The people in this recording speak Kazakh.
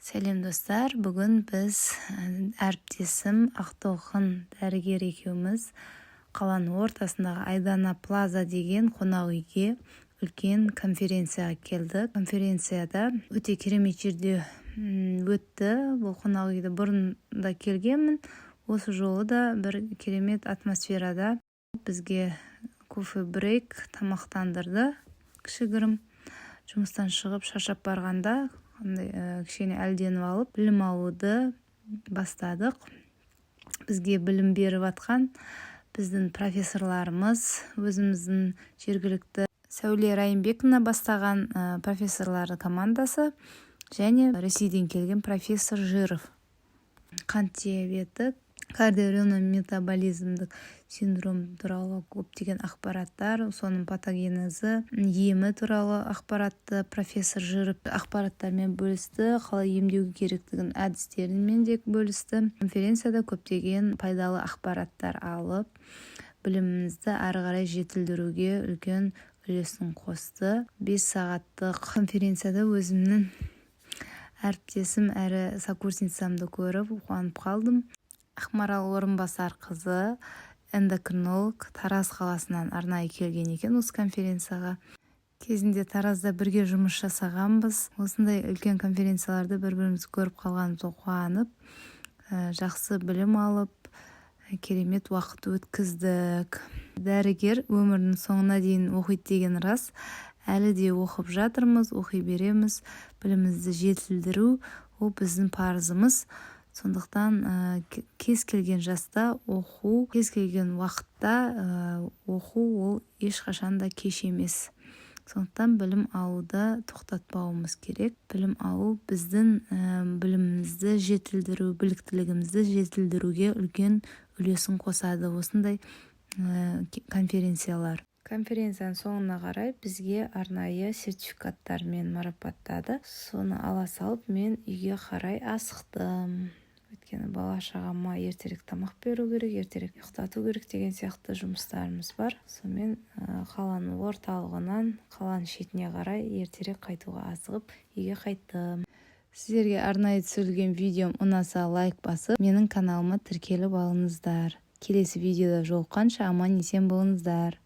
Сәлем, достар! Бүгін біз әріптесім Ақтолқын дәрігер екеуміз қаланың ортасындағы Айдана Плаза деген қонақ үйге үлкен конференцияға келдік. Конференцияда өте керемет жерде өтті. Бұл қонақ үйді бұрын да келгенмін, осы жолы да бір керемет атмосферада. Бізге кофе-брейк, тамақтандырды кішігірім. Жұмыстан шығып, шаршап барғанда андай кішкене әлденіп алып, білім алуды бастадық. Бізге білім беріп жатқан біздің профессорларымыз, өзіміздің жергілікті Сәуле Райымбековна бастаған профессорлар командасы және Ресейден келген профессор Жиров. Қант диабеті, кардиоренометаболизмдік синдром туралы көптеген ақпараттар, соның патогенезі, емі туралы ақпаратты профессор Жиров ақпараттармен бөлісті, қалай емдеу керектігін, әдістерімен де бөлісті. Конференцияда көптеген пайдалы ақпараттар алып, білімімізді ары қарай жетілдіруге үлкен үлесін қосты. 5 сағаттық конференцияда өзімнің әріптесім әрі сокурсницамды көріп, қуанып қалдым. Ақмарал Орынбасарқызы, эндокринолог, Тараз қаласынан арнайы келген екен осы конференцияға. Кезінде Таразда бірге жұмыс жасағанбыз. Осындай үлкен конференцияларда бір бірімізді көріп қалғанымызға қуанып, жақсы білім алып, керемет уақыт өткіздік. Дәрігер өмірінің соңына дейін оқиды деген рас. Әлі де оқып жатырмыз, оқи береміз. Білімімізді жетілдіру — ол біздің парызымыз. Сондықтан кез келген жаста оқу, кез келген уақытта оқу ол ешқашан да кеш емес. Сондықтан білім алуды тоқтатпауымыз керек. Білім алу біздің білімімізді жетілдіру, біліктілігімізді жетілдіруге үлкен үлесін қосады осындай конференциялар. Конференцияның соңына қарай бізге арнайы сертификаттармен марапаттады. Соны ала салып, мен үйге қарай асықтым, өйткені бала шағама ертерек тамақ беру керек, ертерек ұйықтату керек деген сияқты жұмыстарымыз бар. Сонымен, қаланың орталығынан қаланың шетіне қарай ертерек қайтуға асығып, үйге қайттым. Сіздерге арнайы түсірілген видеом ұнаса, лайк басып, менің каналыма тіркеліп алыңыздар. Келесі видеода жолыққанша аман есен болыңыздар!